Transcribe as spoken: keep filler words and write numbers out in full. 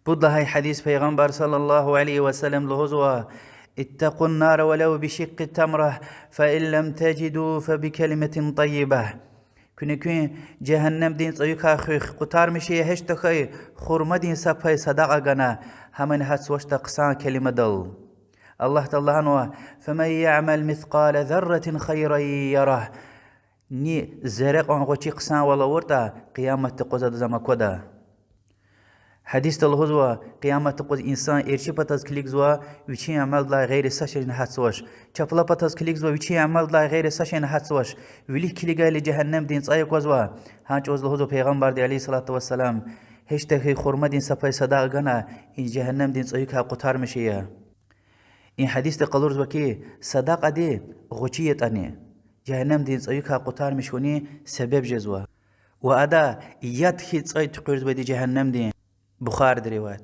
Пуд лагьай гьадис, Пайгъамбар صلى الله عليه وسلم лугьузва: اتقوا النار ولو بشق تمرة، فإن لم تجدوا فبكلمة طيبة. Куьне куьн жегьеннемдин цӀаюкай хуьх, къутармиш ая гьич тахьай хурмадин са пай садакьа гана, гьамни гьатзавачтӀа хъсан келимадал. Аллагь Таалади лагьанва: فمن يعمل مثقال ذرة خيرا يره. Ни зерре кьван гъвечӀи хъсанвал авуртӀа, Къияматдин юкъуз адаз ам аквада. Гьадисда лугьузва: Къияматдин юкъуз инсан эрчӀи патаз килигзава, вичин амалдилай гъейри са шейни гьатзавач. Чапла патаз килигзава, вичин амалдилай гъейри са шейни гьатзавач. Вилик килигайла жегьеннемдин цӀай аквазва. Гьа чӀавуз лугьузва Пайгъамбарди عليه الصلاة والسلام: гьич тахьай хурмадин са пай садакьа гана, и жегьеннемдин цӀаюкай къутармиш ая. И гьадисди къалурзава хьи, садакьади гъвечӀи ятӀани, жегьеннемдин цӀаюкай къутармиш хьунин себеб жезва. Ва ада яд хьиз цӀай туькӀуьрзавайди жегьеннемдин. Бухариди риваят.